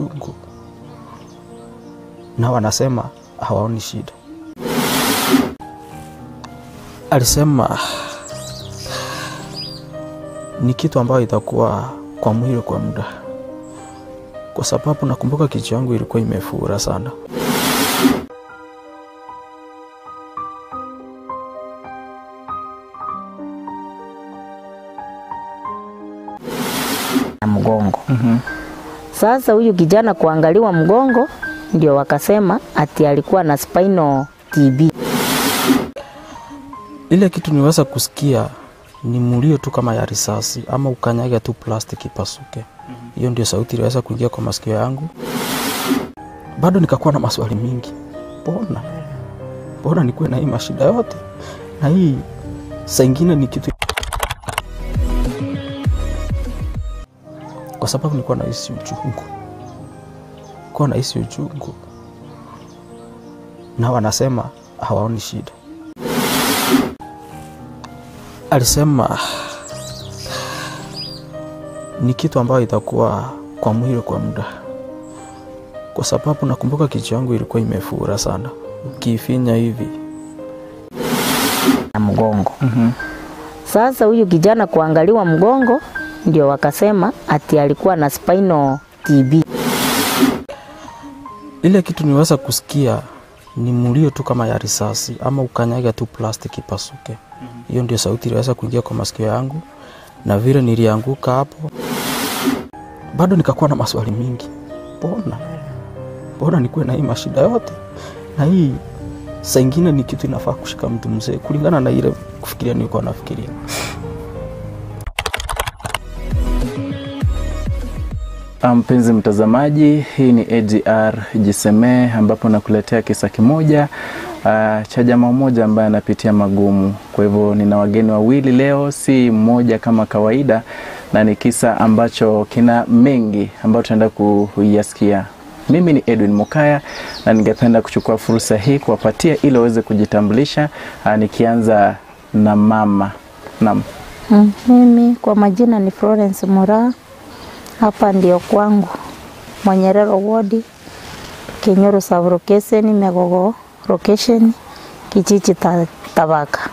uchungu, na wanasema hawaoni shida. Alisema ni kitu ambayo itakuwa kwa mwili kwa muda, kwa sababu nakumbuka kichwa yangu ilikuwa imefura sana. Mgongo. Sasa huyu kijana kuangaliwa mgongo ndio wakasema ati alikuwa na spinal TB. Ile kitu niweza kusikia ni mulio tu kama ya risasi ama ukanyaga tu plastiki ipasuke. Hiyo ndio sauti iliweza kuingia kwa masikio yangu. Bado nikakuwa na maswali mingi. Mbona? Mbona nikuwe na hii mashida yote? Na hii saa ingine ni kitu, kwa sababu nilikuwa nahisi uchungu. Nilikuwa nahisi uchungu, na wanasema hawaoni shida. Alisema ni kitu ambayo itakuwa kwa mwili kwa muda, kwa sababu nakumbuka kichwa yangu ilikuwa imefura sana, ukifinya hivi mgongo. Sasa huyu kijana kuangaliwa mgongo ndio wakasema ati alikuwa na spinal TB. Ile kitu niweza kusikia ni mulio tu kama ya risasi ama ukanyaga tu plastiki ipasuke. Hiyo ndio sauti iliweza kuingia kwa masikio yangu, na vile nilianguka hapo bado nikakuwa na maswali mingi. Mbona? Mbona nikuwe na hii mashida yote? Na hii saa ingine ni kitu inafaa kushika mtu mzee kulingana na ile kufikiria nilikuwa nafikiria. Mpenzi mtazamaji, hii ni AGR Jisemee ambapo nakuletea kisa kimoja cha jamaa mmoja ambaye anapitia magumu. Kwa hivyo nina wageni wawili leo, si mmoja kama kawaida, na ni kisa ambacho kina mengi ambayo tunaenda kuyasikia. Mimi ni Edwin Mokaya na ningependa kuchukua fursa hii kuwapatia ili waweze kujitambulisha, nikianza na mama. Naam. Mimi kwa majina ni Florence Mura. Hapa ndio kwangu, Manyerero Ward, Kenyoro Sub-location, Megogo location, kijiji Tabaka.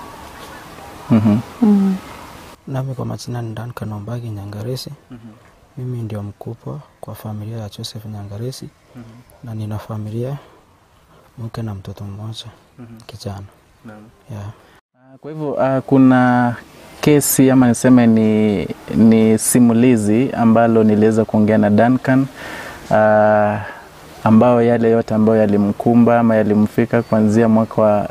Nami kwa majina ni Duncan Ombagi Nyangaresi. Mimi ndio mkubwa kwa familia ya Joseph Nyangaresi. Na nina familia, mke na mtoto mmoja, kijana. Yeah. Kwa hivyo kuna kesi ama niseme ni simulizi ambalo niliweza kuongea na Duncan, ambao yale yote ambayo yalimkumba ama yalimfika kuanzia mwaka wa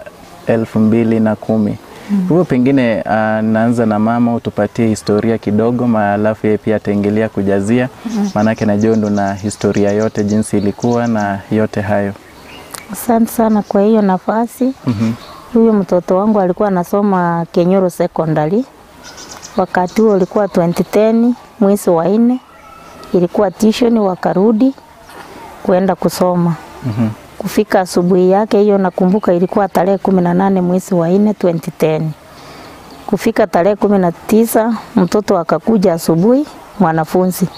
2010. Kwa hivyo pengine naanza na mama, utupatie historia kidogo, alafu yeye pia ataingilia kujazia, maanake najua ndo na historia yote jinsi ilikuwa na yote hayo. Asante sana kwa hiyo nafasi. Huyu mtoto wangu alikuwa anasoma Kenyoro Secondary. Wakati huo ulikuwa 2010 mwezi wa 4, ilikuwa tuition, wakarudi kuenda kusoma. Kufika asubuhi yake hiyo nakumbuka ilikuwa tarehe 18 mwezi wa 4 2010. Kufika tarehe 19 mtoto akakuja asubuhi, mwanafunzi.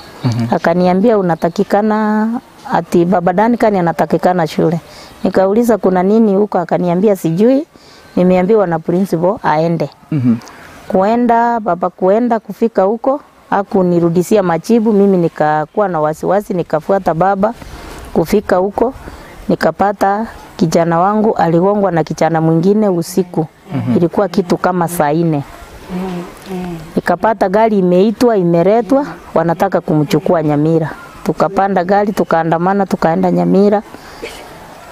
Akaniambia unatakikana, ati baba Duncan anatakikana shule. Nikauliza kuna nini huko, akaniambia sijui, nimeambiwa na principal aende. Kuenda baba kuenda kufika huko hakunirudishia majibu, mimi nikakuwa na wasiwasi, nikafuata baba. Kufika huko nikapata kijana wangu aligongwa na kijana mwingine usiku. Ilikuwa kitu kama saa 4. Nikapata gari imeitwa, imeletwa, wanataka kumchukua Nyamira. Tukapanda gari, tukaandamana, tukaenda Nyamira.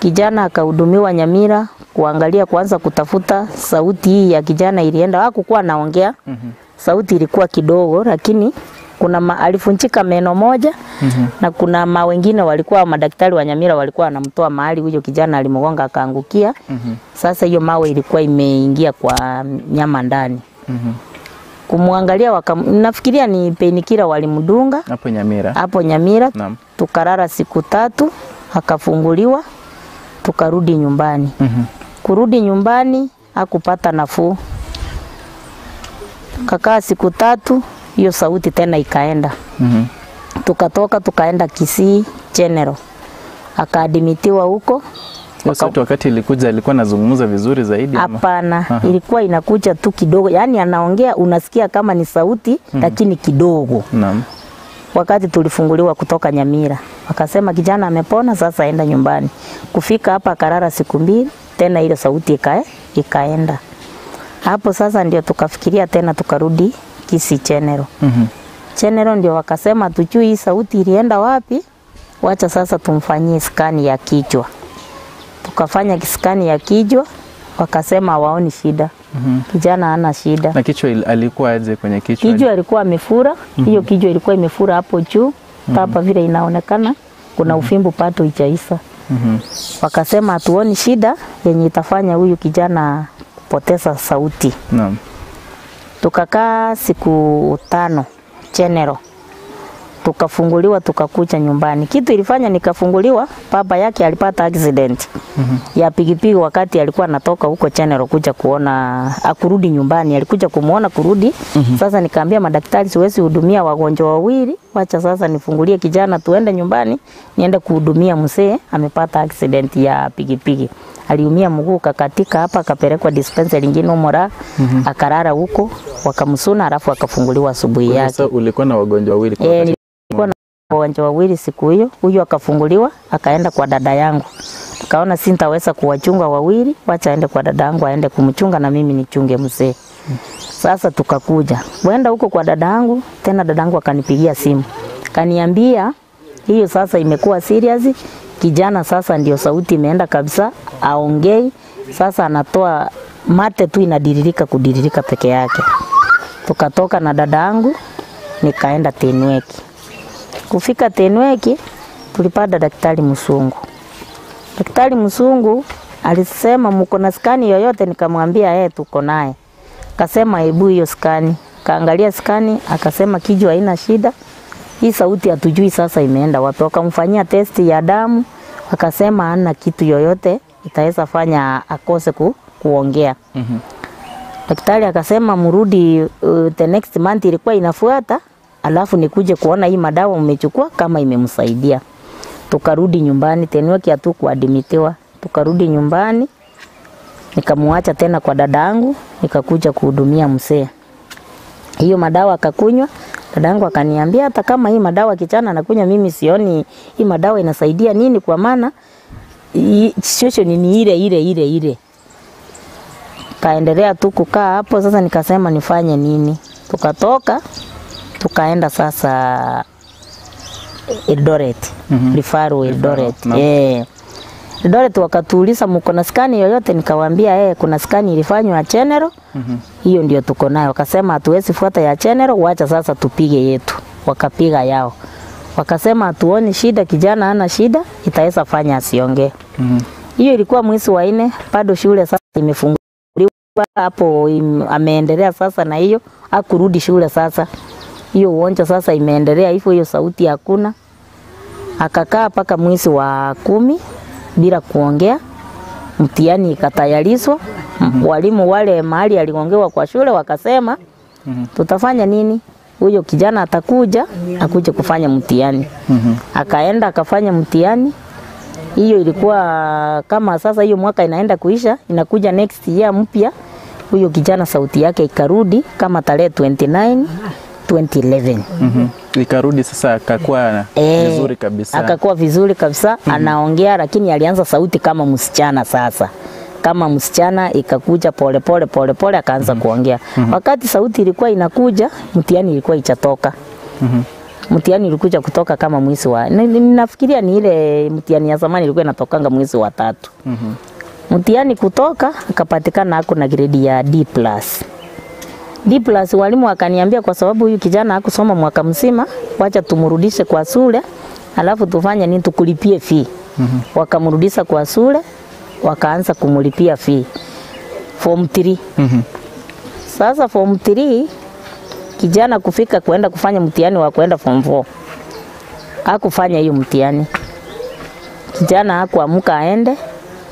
Kijana akahudumiwa Nyamira, kuangalia kwanza kutafuta sauti hii ya kijana ilienda, hakukuwa anaongea. Sauti ilikuwa kidogo, lakini kuna alifunjika meno moja. Na kuna wengine walikuwa madaktari wa Nyamira walikuwa wanamtoa mahali huyo kijana alimgonga akaangukia. Sasa hiyo mawe ilikuwa imeingia kwa nyama ndani. Kumwangalia nafikiria ni painkiller walimdunga hapo Nyamira. Hapo Nyamira. Tukarara siku 3, akafunguliwa, tukarudi nyumbani. Kurudi nyumbani hakupata nafuu. Kakaa siku 3, hiyo sauti tena ikaenda. Tukatoka tukaenda Kisii General. Akaadmitiwa huko. Sauti wakati ilikuja alikuwa anazungumza vizuri zaidi ama? Hapana, ilikuwa inakuja tu kidogo. Yaani anaongea unasikia kama ni sauti lakini kidogo. Naam. Wakati tulifunguliwa kutoka Nyamira, wakasema kijana amepona, sasa aenda nyumbani. Kufika hapa akarara siku 2, tena ile sauti ikaenda. Hapo sasa ndio tukafikiria tena tukarudi Kisii General. General ndio wakasema tujui hii sauti ilienda wapi, wacha sasa tumfanyie skani ya kichwa. Tukafanya skani ya kichwa, wakasema hawaoni shida. Kijana hana shida. Na kichwa alikuwa aje kwenye kichwa? Kichwa alikuwa amefura, hiyo kichwa ilikuwa imefura hapo juu, hapa vile inaonekana kuna ufimbo pato ichaisa. Wakasema hatuoni shida yenye itafanya huyu kijana kupoteza sauti. Naam. Tukakaa siku 5 General. Tukafunguliwa tukakuja nyumbani. Kitu ilifanya nikafunguliwa, baba yake alipata accident ya pikipiki wakati alikuwa anatoka huko General kuja kuona, akurudi nyumbani, alikuja kumuona kurudi. Sasa nikaambia madaktari siwezi hudumia wagonjwa wawili, wacha sasa nifungulie kijana tuende nyumbani, niende kuhudumia mzee amepata accident ya pikipiki. Aliumia mguu kakatika hapa, akapelekwa dispensary nyingine Umora, akarara huko, wakamsuna alafu akafunguliwa asubuhi yake. Sasa ulikuwa na wagonjwa wawili kwa wakati? Nilikuwa na wagonjwa wawili siku hiyo. Huyu akafunguliwa akaenda kwa dada yangu. Nikaona sintaweza kuwachunga wawili, wacha aende kwa dada yangu aende kumchunga na mimi nichunge mzee. Sasa tukakuja. Wenda huko kwa dada yangu, tena dada yangu akanipigia simu. Kaniambia hiyo sasa imekuwa serious. Kijana sasa ndio sauti imeenda kabisa, aongei. Sasa anatoa mate tu inadiririka kudiririka peke yake. Tukatoka na dada yangu nikaenda Tenweki. Kufika Tenweki tulipata daktari msungu. Daktari msungu alisema mko na skani yoyote? Nikamwambia tuko naye. Akasema hebu hiyo skani. Kaangalia skani akasema kichwa haina shida. Hii sauti hatujui sasa imeenda wapi. Wakamfanyia testi ya damu, akasema hana kitu yoyote itaweza fanya akose kuongea. Daktari akasema mrudi the next month ilikuwa inafuata, alafu nikuje kuona hii madawa mmechukua kama imemsaidia. Tukarudi nyumbani, Tenweki hatukuadmitiwa. Tukarudi nyumbani, nikamuacha tena kwa dadangu, nikakuja kuhudumia mzee. Hiyo madawa akakunywa. Dadangu akaniambia hata kama hii madawa kijana anakunywa mimi sioni hii madawa inasaidia nini, kwa maana situation ni ile ile ile ile. Kaendelea tu kukaa hapo. Sasa nikasema nifanye nini? Tukatoka tukaenda sasa Eldoret. Referral Eldoret. Eldoret wakatuuliza mko na skani yoyote? Nikawaambia kuna skani ilifanywa General. Hiyo ndio tuko nayo. Wakasema hatuwezi fuata ya General, wacha sasa tupige yetu. Wakapiga yao. Wakasema hatuoni shida, kijana hana shida, itaweza fanya asiongee. Hiyo ilikuwa mwezi wa 4, bado shule sasa imefunguliwa hapo, ameendelea sasa na hiyo, hakurudi shule sasa. Hiyo ugonjwa sasa imeendelea hivyo, hiyo sauti hakuna. Akakaa paka mwezi wa 10 bila kuongea. Mtihani ikatayarishwa. Walimu wale mahali aliongewa kwa shule wakasema tutafanya nini? Huyo kijana atakuja, akuje kufanya mtihani. Akaenda akafanya mtihani. Hiyo ilikuwa kama sasa hiyo mwaka inaenda kuisha, inakuja next year mpya. Huyo kijana sauti yake ikarudi kama tarehe 29 2011. Ikarudi sasa akakuwa vizuri kabisa. Akakuwa vizuri kabisa, anaongea lakini alianza sauti kama msichana sasa. Kama msichana ikakuja pole pole pole pole akaanza kuongea. Wakati sauti ilikuwa inakuja, mtihani ilikuwa ichatoka. Mtihani ilikuja kutoka kama mwezi wa, ninafikiria ni ile mtihani ya zamani ilikuwa inatokanga mwezi wa 3. Mtihani kutoka akapatikana ako na grade ya D+. D+, walimu wakaniambia kwa sababu huyu kijana hakusoma mwaka mzima, wacha tumrudishe kwa shule, alafu tufanye nini, tukulipie fee. Wakamrudisha kwa shule, wakaanza kumlipia fee form 3. Sasa form 3 kijana kufika kuenda kufanya mtihani wa kuenda form 4. Hakufanya hiyo mtihani. Kijana hakuamka aende,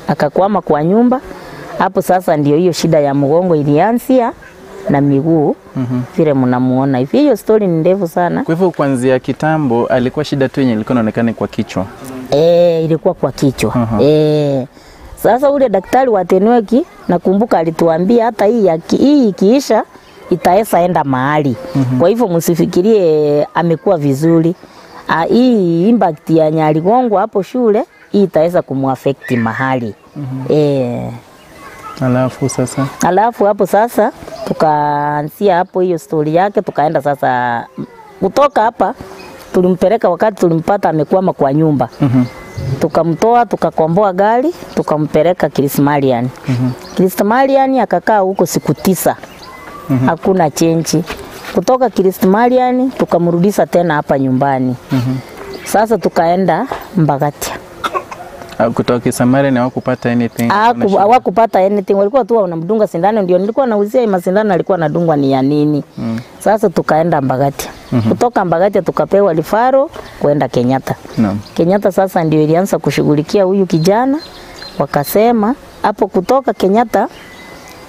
akakwama kwa nyumba. Hapo sasa ndio hiyo shida ya mgongo ilianzia. na miguu vile mnamuona hivi. Hiyo story ni ndefu sana. Kwa hivyo kuanzia kitambo alikuwa shida tu yenye ilikuwa inaonekana kwa kichwa. Ilikuwa kwa kichwa. Sasa ule daktari wa Tenweki nakumbuka alituambia hata hii ikiisha itaesa enda mahali. Kwa hivyo msifikirie amekuwa vizuri. Hii impact ya Nyaligongo hapo shule hii itaweza kumuaffect mahali. Alafu sasa? Alafu hapo sasa tukaanzia hapo hiyo story yake, tukaenda sasa kutoka hapa tulimpeleka wakati tulimpata amekwama kwa nyumba. Tukamtoa, tukakomboa gari, tukampeleka Krismalian. Krismalian akakaa huko siku 9. Hakuna chenji. Kutoka Krismalian tukamrudisha tena hapa nyumbani. Sasa tukaenda Mbagatia. Kutoka Krismalian hawakupata anything. Hawakupata anything. Walikuwa tu wanamdunga sindano, ndio nilikuwa nauzia masindano alikuwa anadungwa ni ya nini. Sasa tukaenda Mbagatia. Kutoka Mbagatia tukapewa rifaro kwenda Kenyatta. Kenyatta sasa ndio ilianza kushughulikia huyu kijana. Wakasema hapo kutoka Kenyatta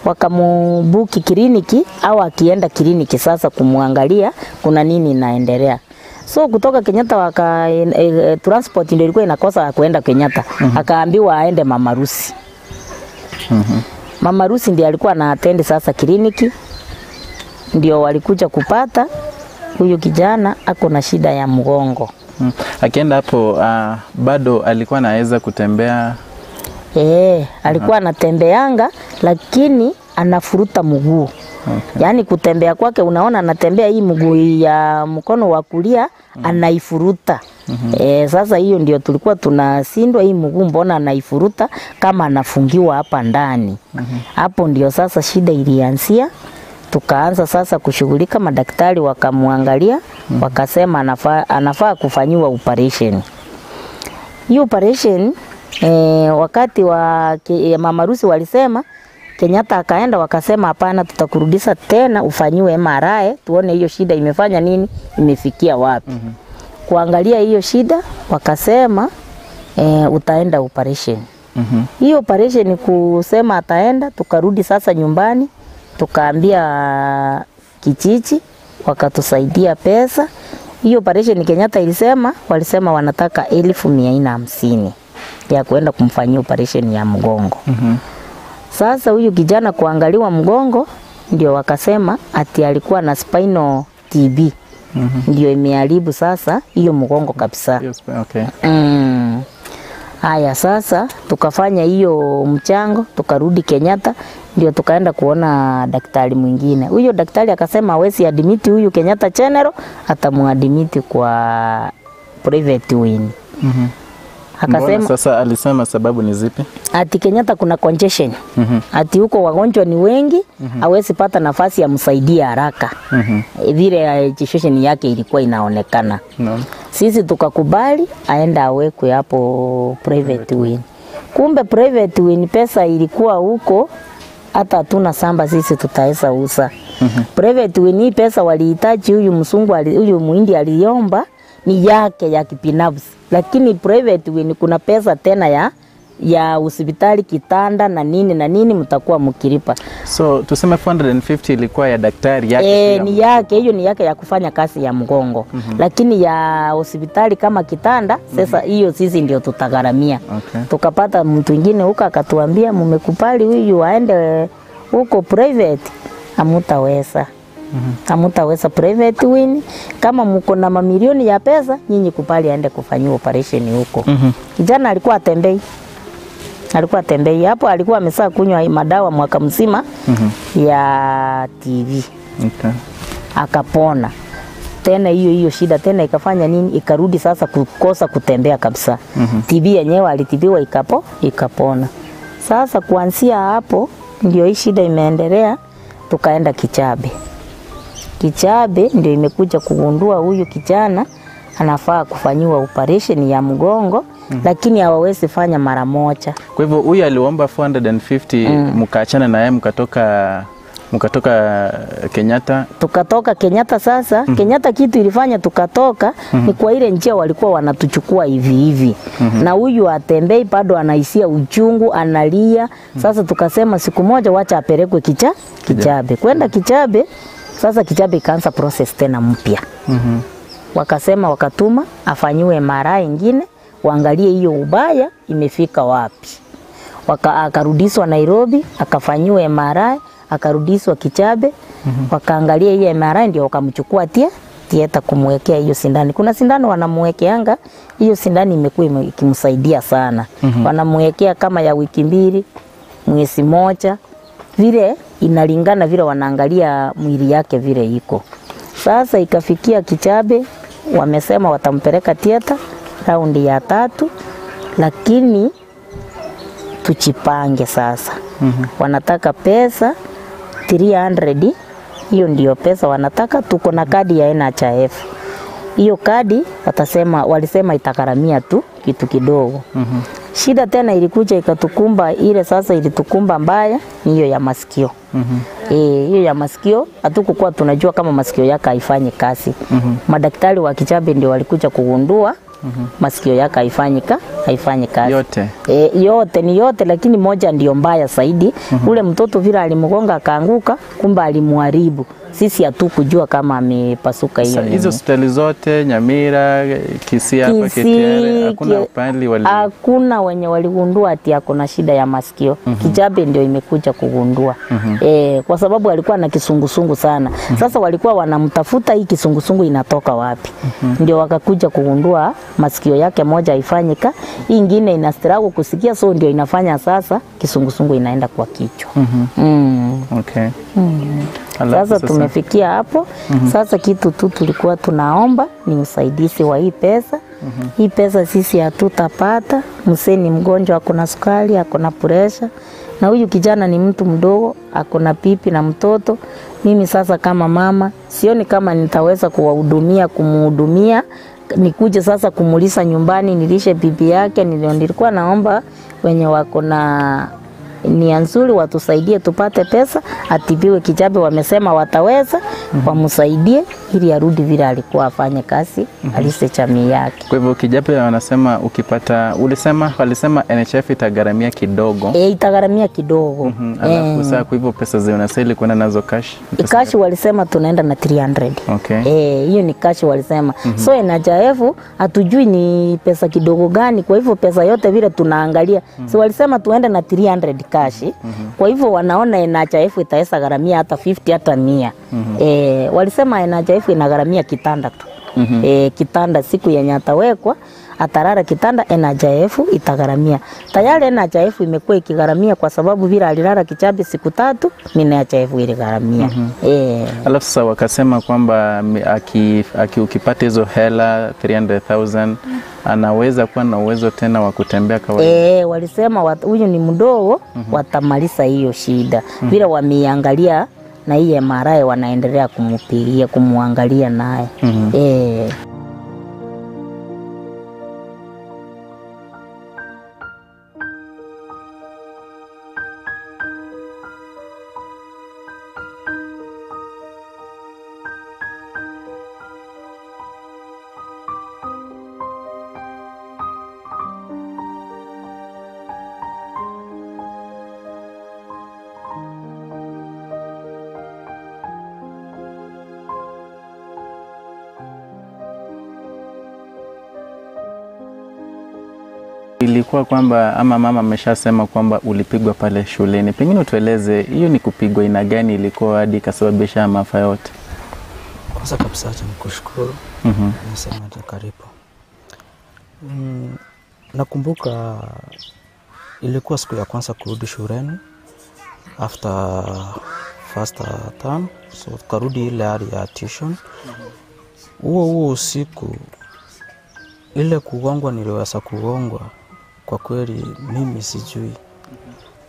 wakamubuki kliniki au akienda kliniki sasa kumwangalia kuna nini inaendelea. So kutoka Kenyatta waka transport ndio ilikuwa inakosa kuenda Kenyatta. Akaambiwa aende Mama Rusi. Mama Rusi ndiye alikuwa ana attend sasa kliniki. Ndio walikuja kupata huyu kijana ako na shida ya mgongo. Akienda hapo bado alikuwa anaweza kutembea? Alikuwa anatembeanga lakini anafuruta mguu. Yaani kutembea kwake unaona anatembea hii mguu ya mkono wa kulia anaifuruta. Sasa hiyo ndio tulikuwa tunashindwa, hii mguu mbona anaifuruta kama anafungiwa hapa ndani. Hapo ndio sasa shida ilianzia. Tukaanza sasa kushughulika, madaktari wakamwangalia, wakasema anafaa kufanyiwa operation. Hiyo operation wakati wa Mama Rusi walisema, Kenyatta akaenda wakasema hapana, tutakurudisha tena ufanyiwe MRI tuone hiyo shida imefanya nini, imefikia wapi. Kuangalia hiyo shida wakasema utaenda operation. Hiyo operation kusema ataenda, tukarudi sasa nyumbani, tukaambia kijiji, wakatusaidia pesa. Hiyo operation Kenyatta ilisema, walisema wanataka 450,000 ya kuenda kumfanyia operation ya mgongo. Sasa huyu kijana kuangaliwa mgongo ndio wakasema ati alikuwa na spinal TB. Ndio imeharibu sasa hiyo mgongo kabisa. Haya sasa tukafanya hiyo mchango, tukarudi Kenyatta, ndio tukaenda kuona daktari mwingine. Huyo daktari akasema hawezi admit huyu Kenyatta General, atamuadmit kwa private wing. Akasema sasa, alisema sababu ni zipi? Ati Kenyatta kuna congestion. Ati huko wagonjwa ni wengi, hawezi pata nafasi ya msaidia haraka. Vile situation yake ilikuwa inaonekana. Sisi tukakubali aenda awekwe hapo private wing. Kumbe private wing pesa ilikuwa huko, hata hatuna samba sisi tutaweza usa. Private wing pesa walihitaji huyu msungu, huyu muhindi aliomba ni yake ya kibinafsi. Lakini private wing kuna pesa tena ya hospitali, kitanda na nini na nini mtakuwa mkilipa. So tuseme 450 ilikuwa ya daktari yake. Ni yake, hiyo ni yake ya kufanya kazi ya mgongo. Lakini ya hospitali kama kitanda sasa hiyo sisi ndio tutagharamia. Tukapata mtu mwingine huko akatuambia mmekubali huyu aende huko private, hamtaweza. Hamtaweza private wing. Kama mko na mamilioni ya pesa nyinyi kubali aende kufanyiwa operation huko. Kijana alikuwa atembei. Alikuwa atembei hapo, alikuwa amesaa kunywa madawa mwaka mzima ya TV. Akapona. Tena hiyo shida tena ikafanya nini? Ikarudi sasa kukosa kutembea kabisa. TB yenyewe alitibiwa ikapona. Sasa kuanzia hapo ndio hii shida imeendelea, tukaenda Kichabe. Kichabe ndio imekuja kugundua huyu kijana anafaa kufanyiwa operation ya mgongo, lakini hawawezi fanya mara moja. Kwa hivyo huyu aliomba 450, mkaachana na yeye mkatoka Mkatoka Kenyatta? Tukatoka Kenyatta sasa. Kenyatta kitu ilifanya tukatoka ni kwa ile njia walikuwa wanatuchukua hivi hivi. Na huyu atembei bado anahisia uchungu, analia. Sasa tukasema siku moja wacha apelekwe Kijabe. Kwenda Kijabe, sasa Kijabe ikaanza process tena mpya. Wakasema wakatuma afanyiwe mara nyingine, waangalie hiyo ubaya imefika wapi. Akarudishwa Nairobi, akafanyiwa MRI, akarudishwa Kijabe, wakaangalia hiyo MRI ndio wakamchukua tieta kumwekea hiyo sindani. Kuna sindano wanamwekeanga, hiyo sindani imekuwa ikimsaidia sana. Wanamwekea kama ya wiki 2, mwezi 1, vile inalingana vile wanaangalia mwili yake vile iko. Sasa ikafikia Kijabe, wamesema watampeleka tieta raundi ya 3, lakini tuchipange sasa. Wanataka pesa 300, hiyo ndio pesa wanataka. Tuko na kadi ya NHIF. Hiyo kadi watasema, walisema itagharamia tu kitu kidogo. Shida tena ilikuja ikatukumba ile sasa ilitukumba mbaya ni hiyo ya masikio. Hiyo ya masikio hatukukuwa tunajua kama masikio yake haifanyi kazi. Madaktari wa Kijabe ndio walikuja kugundua masikio yake haifanyi kazi. Yote. Yote ni yote, lakini moja ndio mbaya zaidi. Ule mtoto vile alimgonga akaanguka, kumbe alimuharibu. Sisi hatukujua kama amepasuka hiyo. Hizo hospitali zote Nyamira, Kisii hapa Kitale, hakuna pahali wali hakuna wenye waligundua ati akona shida ya masikio. Kijabe ndio imekuja kugundua. Kwa sababu alikuwa na kisungusungu sana. Sasa walikuwa wanamtafuta hii kisungusungu inatoka wapi. Ndio wakakuja kugundua masikio yake moja haifanyika, hii nyingine inastruggle kusikia, so ndio inafanya sasa kisungusungu inaenda kwa kichwa. Okay. Sasa tumefikia hapo. Sasa kitu tu tulikuwa tunaomba ni usaidizi wa hii pesa. Hii pesa sisi hatutapata. Mzee ni mgonjwa, akona sukari, akona pressure. Na huyu kijana ni mtu mdogo, akona pipi na mtoto. Mimi sasa kama mama sioni kama nitaweza kuwahudumia, kumhudumia. Nikuje sasa kumulisa nyumbani nilishe bibi yake. Nilikuwa naomba wenye wako na nia nzuri watusaidie tupate pesa atibiwe Kijabe. Wamesema wataweza, wamsaidie ili arudi vile alikuwa afanye kazi, alise jamii yake. Kwa hivyo Kijabe wanasema ukipata, ulisema walisema NHIF itagharamia kidogo. Itagharamia kidogo. Alafu sasa kwa hivyo pesa zile unastahili kwenda nazo cash. Cash walisema tunaenda na 300. Okay. Hiyo ni cash walisema. So NHIF hatujui ni pesa kidogo gani, kwa hivyo pesa yote vile tunaangalia. So walisema tuende na 300 cash. Kwa hivyo wanaona NHIF itaweza gharamia hata 50 hata 100. Walisema NHIF inagharamia kitanda tu. Kitanda siku yenye atawekwa atarara kitanda, NHIF itagharamia. Tayari NHIF imekuwa ikigharamia kwa sababu vile alilala Kijabe siku 3, ni NHIF iligharamia. Alafu sasa wakasema kwamba ukipata hizo hela 300,000 anaweza kuwa na uwezo tena wa kutembea kawaida. Walisema huyu ni mdogo, watamaliza hiyo shida. Vile wameiangalia na hii MRI wanaendelea kumupigia, kumuangalia naye. Ilikuwa kwamba ama mama ameshasema kwamba ulipigwa pale shuleni. Pengine utueleze hiyo ni kupigwa aina gani ilikuwa hadi ikasababisha maafa yote? Kwanza kabisa acha nikushukuru. Nasema karibu. Nakumbuka ilikuwa siku ya kwanza kurudi shuleni after first term, so tukarudi ile hali ya tuition. Huo usiku ile kugongwa niliweza kugongwa kwa kweli mimi sijui.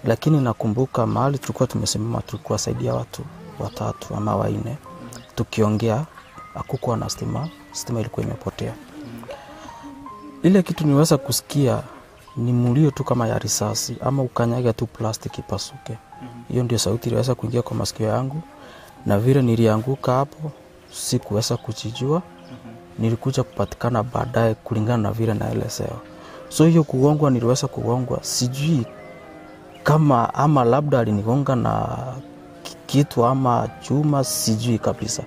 Lakini nakumbuka mahali tulikuwa tumesimama, tulikuwa saidia watu watatu ama wanne tukiongea, hakukuwa na stima, stima ilikuwa imepotea. Ile kitu niliweza kusikia ni mulio tu kama ya risasi ama ukanyaga tu plastiki ipasuke. Hiyo ndio sauti iliweza kuingia kwa masikio yangu, na vile nilianguka hapo sikuweza kujijua. Nilikuja kupatikana baadaye kulingana na vile naelezewa. So hiyo kugongwa, niliweza kugongwa, sijui kama ama labda alinigonga na kitu ama chuma, sijui kabisa.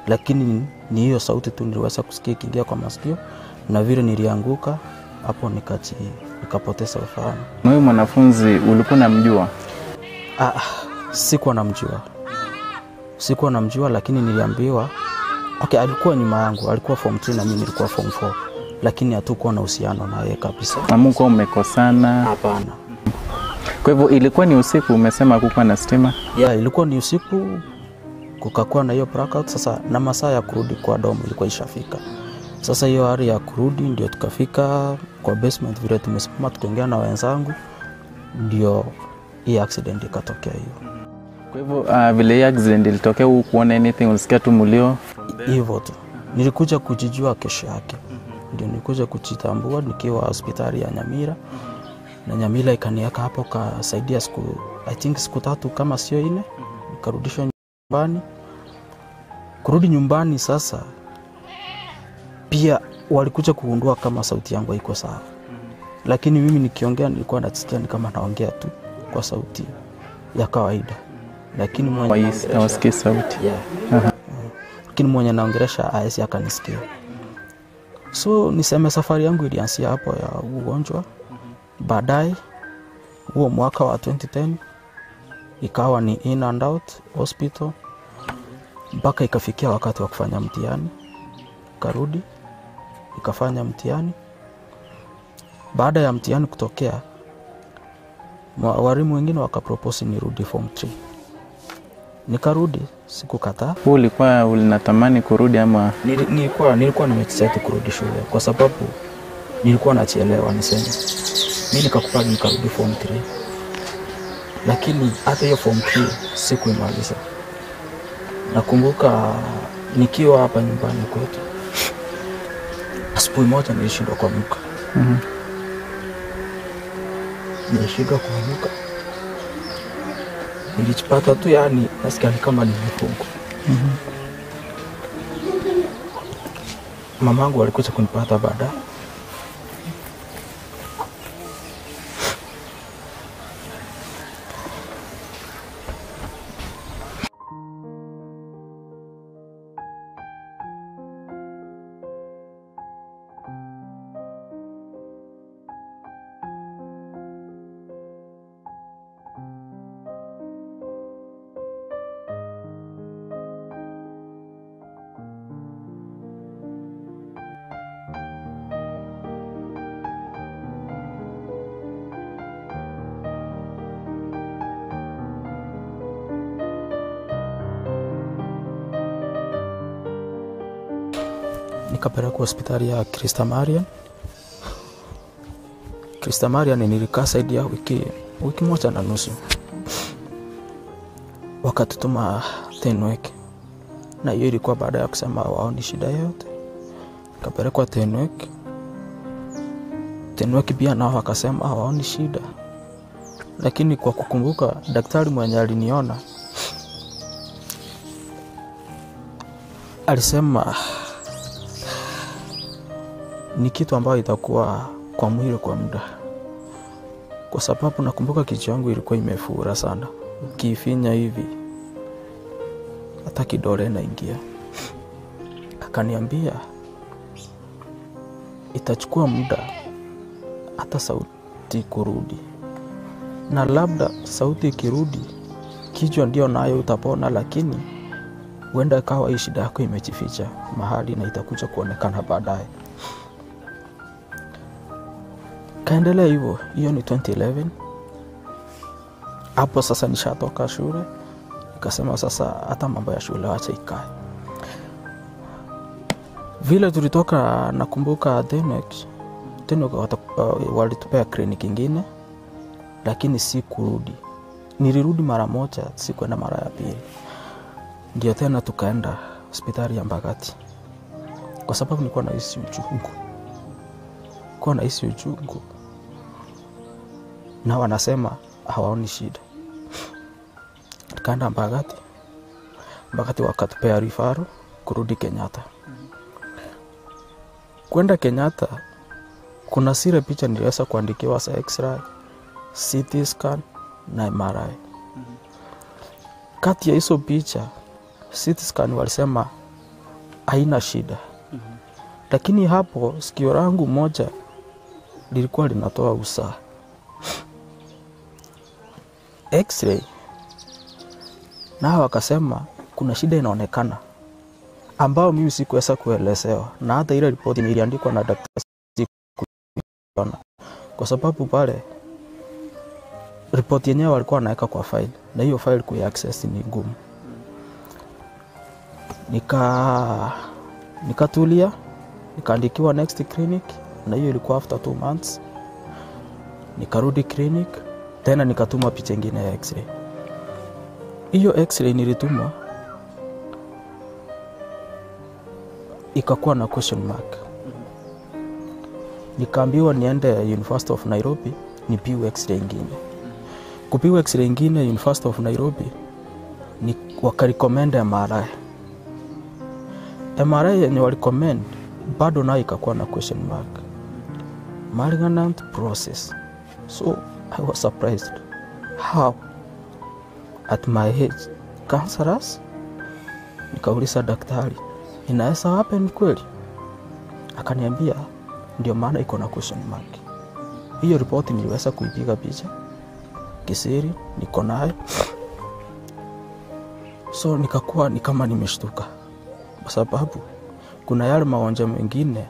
Lakini ni hiyo sauti tu niliweza kusikia ikiingia kwa masikio, na vile nilianguka hapo nikapoteza ufahamu. Na huyu mwanafunzi ulikuwa unamjua? Sikuwa namjua. Sikuwa namjua, lakini niliambiwa okay, alikuwa nyuma yangu, alikuwa form 3 na mimi nilikuwa form 4. Lakini hatukuwa na uhusiano na yeye kabisa. Hamkuwa mmekosana? Hapana. Kwa hivyo ilikuwa ni usiku, umesema hakukuwa na stima? Yeah, ilikuwa ni usiku, kukakuwa na hiyo blackout. Sasa na masaa ya kurudi kwa domo ilikuwa ishafika. Sasa hiyo hali ya kurudi ndio tukafika kwa basement, vile tumesimama tukaongea na wenzangu, ndio hii accident ikatokea hiyo. Kwa hivyo vile hii accident ilitokea, hukuona anything, ulisikia tu mlio? Hivyo tu. Nilikuja kujijua kesho yake. Ndio nilikuja kujitambua nikiwa hospitali ya Nyamira. Na Nyamira ikaniweka hapo, kasaidia siku, I think siku 3 kama sio 4, nikarudishwa nyumbani. Kurudi nyumbani sasa pia walikuja kugundua kama sauti yangu haiko sawa. Lakini mimi nikiongea nilikuwa nasikia ni kama naongea tu kwa sauti ya kawaida. Lakini mwenye hawasikia sauti. Yeah. Lakini mwenye naongelesha haezi akanisikia. So niseme safari yangu ilianzia hapo ya ugonjwa. Baadaye huo mwaka wa 2010 ikawa ni in and out hospital mpaka ikafikia wakati wa kufanya mtihani. Karudi nikafanya mtihani. Baada ya mtihani kutokea, walimu wengine wakapropose nirudi form 3. Nikarudi, sikukataa. Wewe ulikuwa unatamani kurudi ama? Nilikuwa nimechiseti kurudi shule kwa sababu nilikuwa nachelewa niseme. Mimi nikakubali nikarudi form 3. Lakini hata hiyo form 3 sikuimaliza. Nakumbuka nikiwa hapa nyumbani kwetu, asubuhi moja nilishindwa kuamka. Nilishindwa kuamka. Nilijipata tu yani nasikia ni kama nimefungwa. Mamangu alikuja kunipata baadaye. Nikapelekwa hospitali ya Christa Marian. Christa Marian nilikaa zaidi ya wiki 1.5. Wakatutuma Tenwek. Na hiyo ilikuwa baada ya kusema waoni shida yote. Nikapelekwa Tenwek. Tenwek pia nao wakasema hawaoni shida. Lakini kwa kukumbuka daktari mwenye aliniona alisema ni kitu ambayo itakuwa kwa mwili kwa muda. Kwa sababu nakumbuka kichwa yangu ilikuwa imefura sana. Ukifinya hivi hata kidole inaingia. Akaniambia itachukua muda hata sauti kurudi. Na labda sauti ikirudi kichwa ndio nayo utapona, lakini huenda ikawa hii shida yako imejificha mahali na itakuja kuonekana baadaye. Kaendelea hivyo, hiyo ni 2011. Hapo sasa nishatoka shule. Nikasema sasa hata mambo ya shule acha ikae. Vile tulitoka nakumbuka Tenwek walitupea kliniki nyingine, lakini si kurudi. Nilirudi mara moja, sikuenda mara ya pili. Ndio tena tukaenda hospitali ya Mbagati. Kwa sababu nilikuwa nahisi uchungu. Nilikuwa nahisi uchungu. Na wanasema hawaoni shida. Nikaenda Mbagathi. Mbagathi wakatupea referral kurudi Kenyatta. Kwenda Kenyatta kuna sile picha niliweza kuandikiwa za X-ray, CT scan na MRI. Kati ya hizo picha CT scan walisema haina shida. Lakini hapo sikio langu moja lilikuwa linatoa usaha. X-ray na wakasema kuna shida inaonekana ambao mimi sikuweza kuelezewa, na hata ile ripoti niliandikwa na daktari sikuiona, kwa sababu pale ripoti yenyewe walikuwa wanaweka kwa file, na hiyo file kuiaccess ni ngumu. Nikatulia, nikaandikiwa next clinic, na hiyo ilikuwa after 2 months. Nikarudi clinic tena nikatuma picha nyingine ya X-ray. Hiyo X-ray nilitumwa ikakuwa na question mark. Nikaambiwa niende University of Nairobi nipigwe X-ray nyingine. Kupigwa X-ray nyingine University of Nairobi ni wakarecommend MRI. MRI yenye walicommend bado nayo ikakuwa na question mark. Malignant process. So I was surprised. How at my age cancerous? Nikauliza daktari, inaweza happen kweli? Akaniambia ndio maana iko na question mark. Hiyo ripoti niliweza kuipiga picha kisiri, niko nayo. So nikakuwa ni kama nimeshtuka, kwa sababu kuna yale magonjwa mengine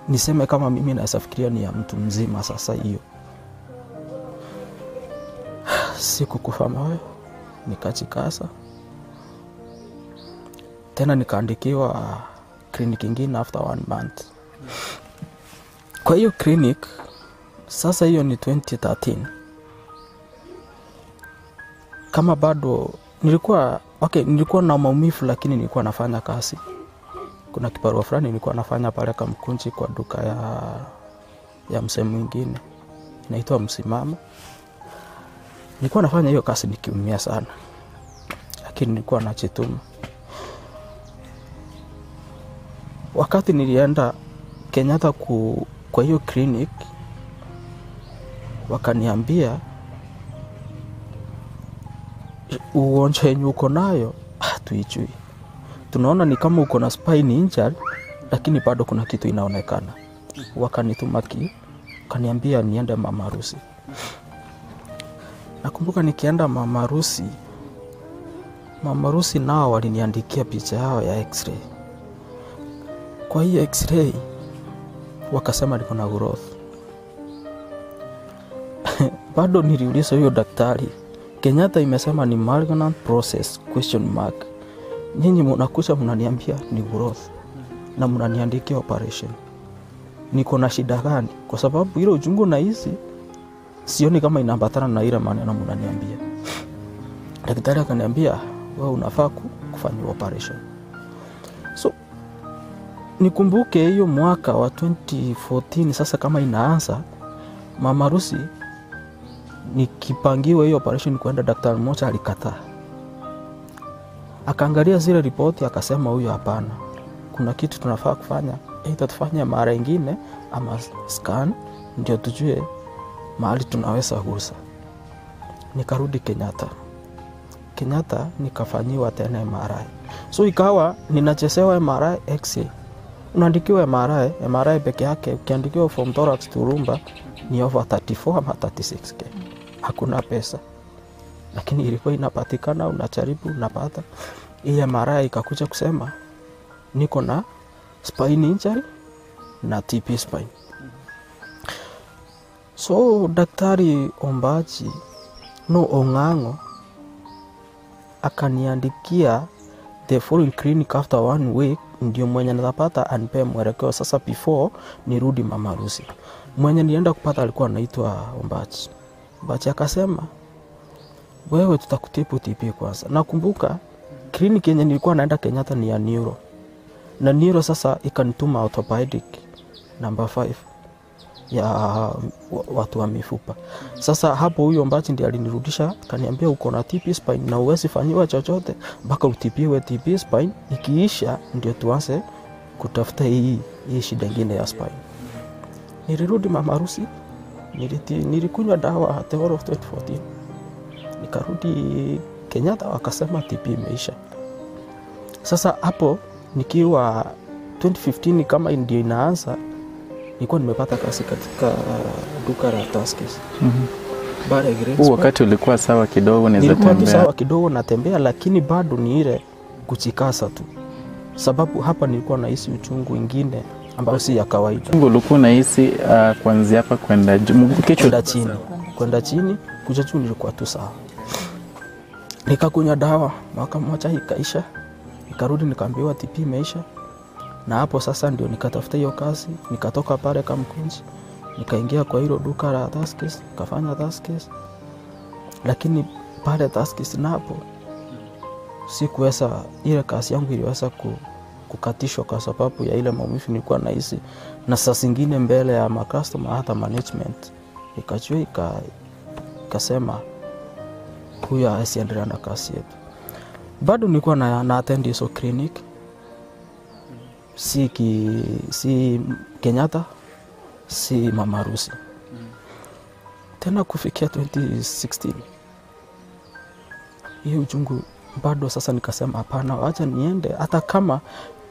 niseme kama mimi naweza fikiria ni ya mtu mzima. Sasa hiyo sikukufa moyo, nikachikasa tena, nikaandikiwa clinic ingine after 1 month. Kwa hiyo clinic sasa, hiyo ni 2013. Kama bado nilikuwa okay, nilikuwa na maumivu lakini nilikuwa nafanya kazi. Kuna kibarua fulani nilikuwa nafanya pale Kamkunji kwa duka ya msee mwingine inaitwa Msimamo. Nilikuwa nafanya hiyo kazi nikiumia sana, lakini nilikuwa nachituma. Wakati nilienda Kenyatta kwa hiyo clinic, wakaniambia ugonjwa yenye uko nayo hatuijui. Tunaona ni kama uko na spine injury, lakini bado kuna kitu inaonekana. Wakanituma wakaniambia niende Mama Harusi. Nakumbuka nikienda Mama Harusi, Mama Harusi nao waliniandikia picha yao ya X-ray. Kwa hiyo X-ray wakasema niko na growth. Bado niliuliza huyo daktari, Kenyatta imesema ni malignant process question mark. Nyinyi mnakuja mnaniambia ni growth na mnaniandikia operation. Niko na shida gani? Kwa sababu ile uchungu na hizi sioni kama inaambatana na ile maneno mnaniambia. Daktari akaniambia wewe unafaa kufanya operation. So nikumbuke hiyo mwaka wa 2014 sasa kama inaanza, Mama Harusi nikipangiwa hiyo operation kwenda, daktari mmoja alikataa. Akaangalia zile ripoti akasema huyo hapana. Kuna kitu tunafaa kufanya, aidha tufanye mara nyingine ama scan ndio tujue mahali tunaweza gusa. Nikarudi Kenyatta. Kenyatta nikafanyiwa tena MRI. So ikawa ninachezewa MRI X-ray. Unaandikiwa MRI, MRI peke yake ukiandikiwa from thorax to lumbar ni over 34 ama 36k. Hakuna pesa. Lakini ilikuwa inapatikana, unajaribu unapata. Hii MRI ikakuja kusema niko na spine injury na TP spine. So daktari Ombachi no Ong'ang'o akaniandikia the following clinic after 1 week ndio mwenye natapata anipe mwelekeo sasa before nirudi Mama Harusi. Mwenye nienda kupata alikuwa anaitwa Ombachi. Ombachi akasema wewe tutakutibu TP kwanza. Nakumbuka clinic yenye nilikuwa naenda Kenyatta ni ya neuro. Na neuro sasa ikanituma orthopedic number 5. ya watu wa mifupa. Sasa hapo huyo Mbachi ndiye alinirudisha, akaniambia uko na TB spine na huwezi fanyiwa chochote mpaka utibiwe TB spine, ikiisha ndio tuanze kutafuta hii shida nyingine ya spine. Nilirudi mama harusi, nilikunywa dawa the whole of 2014. Nikarudi Kenyatta wakasema TB imeisha. Sasa hapo nikiwa 2015 kama ndio inaanza, nilikuwa nimepata kazi katika duka la Tuskys. Huu wakati ulikuwa sawa kidogo, naweza tembea? Nilikuwa sawa kidogo natembea, lakini bado ni ile kuchikasa tu. Sababu hapa nilikuwa nahisi uchungu ingine ambayo si ya kawaida. Uchungu ulikuwa unahisi kuanzia hapa kwenda juu, kichwa chini, kwenda chini, kuja juu nilikuwa tu sawa. Nikakunywa dawa mwaka mmoja ikaisha, nikarudi nikaambiwa TB imeisha. Na hapo sasa ndio nikatafuta hiyo kazi, nikatoka pale Kamkunji, nikaingia kwa hilo duka la Tuskys, nikafanya Tuskys. Lakini pale Tuskys napo sikuweza, ile kazi yangu iliweza kukatishwa kwa sababu ya ile maumivu nilikuwa nahisi. Na saa zingine mbele ya ma customer hata management ikajua, ikasema huyu asiendelee na kazi yetu. Bado nilikuwa na attend hizo clinic, si Kenyatta, si mama harusi. Tena kufikia 2016 hiyo uchungu bado. Sasa nikasema hapana, acha niende. Hata kama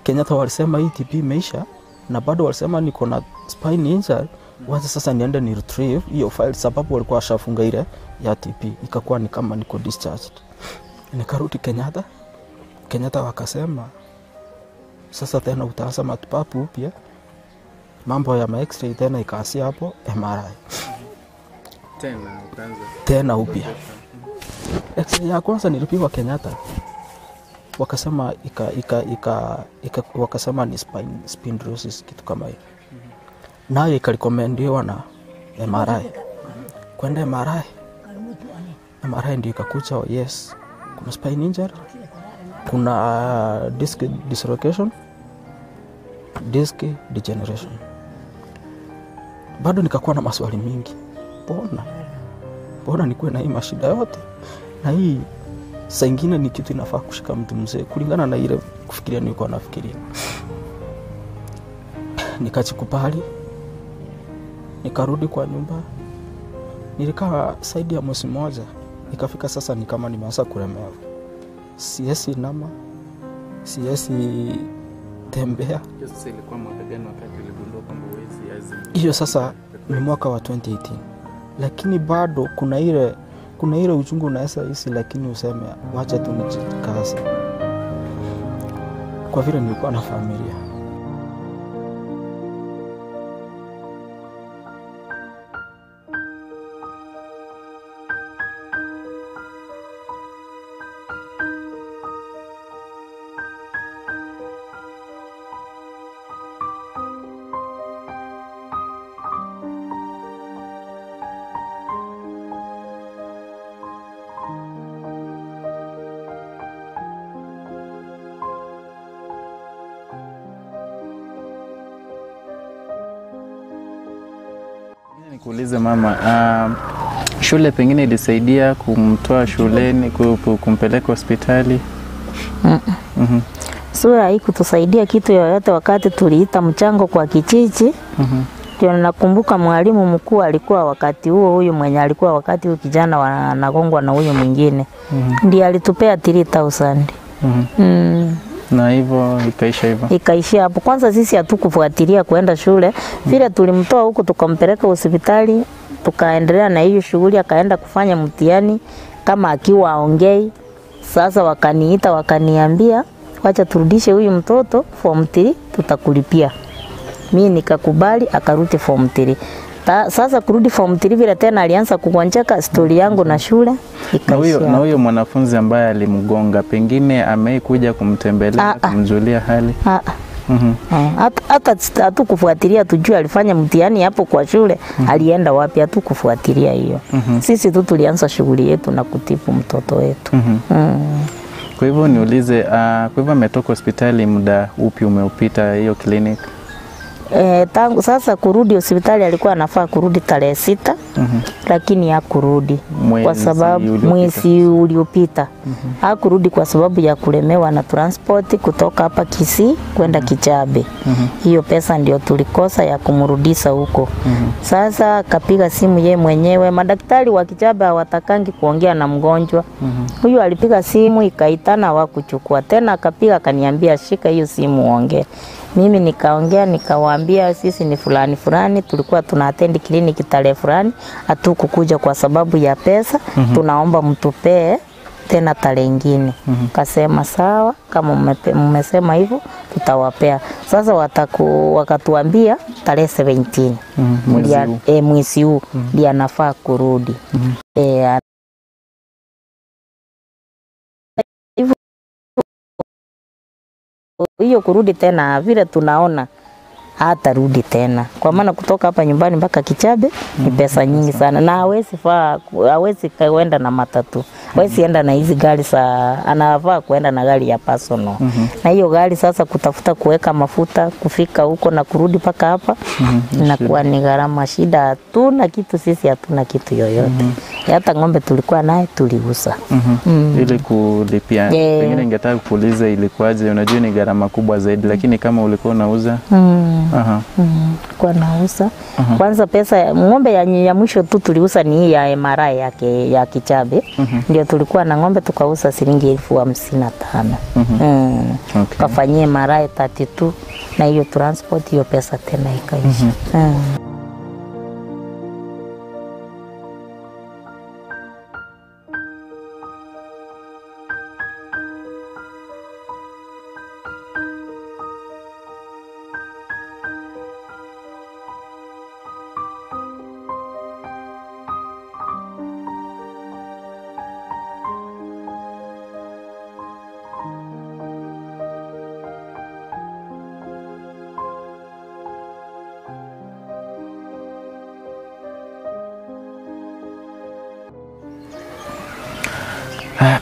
Kenyatta walisema hii TB imeisha na bado walisema niko na spine injury, wacha sasa niende ni retrieve hiyo file, sababu walikuwa washafunga ile ya TB, ikakuwa ni kama niko discharged. Nikarudi Kenyatta. Kenyatta wakasema sasa tena utaanza matibabu upya, mambo ya ma x-ray tena ikaanzia hapo MRI. Tena ukaanza tena upya. X-ray ya kwanza nilipigwa Kenyatta, wakasema wakasema ni spondylolisis, kitu kama hiyo. Nayo ikarekomendiwa na MRI. Kwenda MRI. MRI ndio ikakuja, yes, kuna spine injury, kuna disc dislocation, disc degeneration. Bado nikakuwa na maswali mingi. Mbona nikuwe na hii mashida yote? Na hii saa ingine ni kitu inafaa kushika mtu mzee kulingana na ile kufikiria nilikuwa nafikiria. Nikachikubali, nikarudi kwa nyumba. Nilikaa zaidi ya mwezi mmoja. Ikafika sasa ni kama nimeanza kulemewa. Siwezi nama, siwezi tembea. Sasa ilikuwa mwaka gani wakati uligundua kwamba huwezi azi? Hiyo sasa ni mwaka wa 2018. Lakini bado kuna ile uchungu unaweza hisi, lakini useme wacha tu nijikaze. Kwa vile nilikuwa na familia. Nikuulize mama, shule pengine ilisaidia kumtoa shuleni, kumpeleka hospitali? Sura haikutusaidia kitu yoyote wakati tuliita mchango kwa kijiji. Ndio nakumbuka mwalimu mkuu alikuwa wakati huo, huyu mwenye alikuwa wakati huo kijana wanagongwa na huyu mwingine. Ndiye alitupea 3000. Na hivyo ikaisha hivyo. Ikaishia hapo. Kwanza sisi hatukufuatilia kuenda shule. Vile tulimtoa huko tukampeleka hospitali, tukaendelea na hiyo shughuli, akaenda kufanya mtihani kama akiwa aongei. Sasa wakaniita wakaniambia wacha turudishe huyu mtoto form 3 tutakulipia. Mimi nikakubali, akarudi form 3. Sasa kurudi form 3 vile tena alianza kugonjeka, story yangu na shule ikaishia. Na huyo mwanafunzi ambaye alimgonga pengine ameikuja kumtembelea, kumjulia hali? Hata hatukufuatilia tujue alifanya mtihani hapo kwa shule, alienda wapi, hatukufuatilia hiyo. Sisi tu tulianza shughuli yetu na kutibu mtoto wetu. Kwa hivyo niulize, kwa hivyo ametoka hospitali muda upi umeupita hiyo clinic? Tangu sasa kurudi hospitali alikuwa anafaa kurudi tarehe 6. Lakini hakurudi kwa sababu mwezi uliopita. Hakurudi kwa sababu ya kulemewa na transport kutoka hapa Kisii kwenda Kijabe. Hiyo pesa ndio tulikosa ya kumrudisha huko. Sasa akapiga simu ye mwenyewe. Madaktari wa Kijabe hawatakangi kuongea na mgonjwa. Huyu alipiga simu ikaitana, hawakuchukua. Tena akapiga akaniambia shika hiyo simu uongee. Mimi nikaongea nikawaambia sisi ni fulani fulani, tulikuwa tuna attend kliniki tarehe fulani, hatukukuja kwa sababu ya pesa, tunaomba mtupee tena tarehe nyingine. Kasema sawa, kama mmesema hivyo tutawapea. Sasa wakatuambia tarehe 17 mwezi huu ndiye anafaa kurudi. Hiyo kurudi tena vile tunaona hatarudi tena. Kwa maana kutoka hapa nyumbani mpaka Kijabe ni pesa nyingi sana, na hawezi kwenda na matatu. Hawezi enda na hizi gari za, anafaa kwenda na gari ya personal. Na hiyo gari sasa kutafuta kuweka mafuta kufika huko na kurudi mpaka hapa inakuwa ni gharama, shida. Hatuna kitu sisi, hatuna kitu yoyote. Hata ng'ombe tulikuwa naye tuliuza. Ili kulipia. Pengine ningetaka kuuliza ilikuwaje, unajua ni gharama kubwa zaidi, lakini kama ulikuwa unauza? Kwa nauza. Kwanza pesa ng'ombe ya mwisho tu tuliuza ni hii ya MRI yake ya Kijabe. Ndio tulikuwa na ng'ombe tukauza shilingi 55,000. Kafanyie MRI 32 na hiyo transport, hiyo pesa tena ikaisha.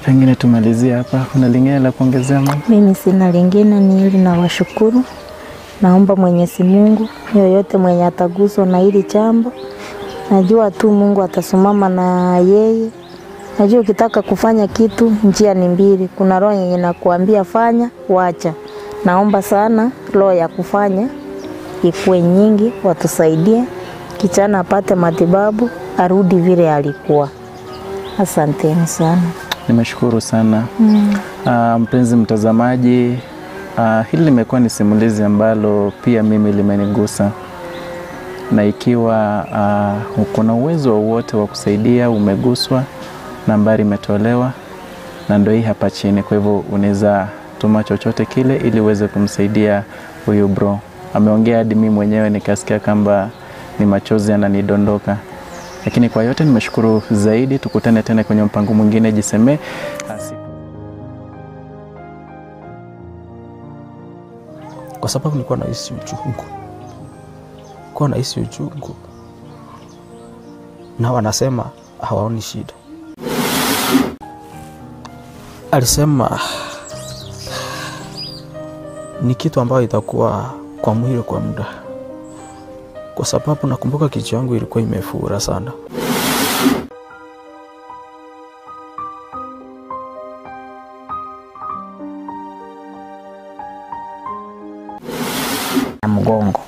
Pengine tumalizie hapa. Kuna lingine la kuongezea mama? Mimi sina lingine, ni hili na washukuru. Naomba Mwenyezi Mungu yoyote mwenye ataguswa na hili jambo, najua tu Mungu atasimama na yeye. Najua ukitaka kufanya kitu njia ni mbili, kuna roho yenye inakuambia fanya, wacha. Naomba sana roho ya kufanya ikuwe nyingi, watusaidie kijana apate matibabu, arudi vile alikuwa. Asanteni sana. Nimeshukuru sana. Mpenzi mtazamaji, hili limekuwa ni simulizi ambalo pia mimi limenigusa. Na ikiwa kuna uwezo wowote wa kusaidia, umeguswa, nambari imetolewa na ndio hii hapa chini. Kwa hivyo unaweza tuma chochote kile ili uweze kumsaidia huyu bro. Ameongea hadi mimi mwenyewe nikasikia kwamba ni machozi yananidondoka. Lakini kwa yote nimeshukuru zaidi. Tukutane tena kwenye mpango mwingine. Jisemee. Kwa sababu nilikuwa nahisi uchungu. Nilikuwa nahisi uchungu. Na wanasema hawaoni shida. Alisema ni kitu ambayo itakuwa kwa mwili kwa muda. Kwa sababu nakumbuka kichwa yangu ilikuwa imefura sana. Mgongo.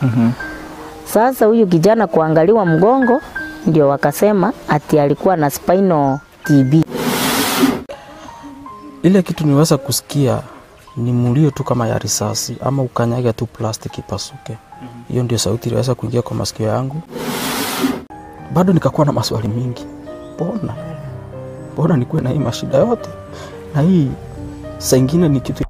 Sasa huyu kijana kuangaliwa mgongo ndio wakasema ati alikuwa na spinal TB. Ile kitu niweza kusikia ni mulio tu kama ya risasi ama ukanyaga tu plastiki ipasuke. Hiyo ndio sauti iliweza kuingia kwa masikio yangu. Bado nikakuwa na maswali mingi. Mbona? Mbona nikuwe na hii mashida yote? Na hii saa ingine ni kitu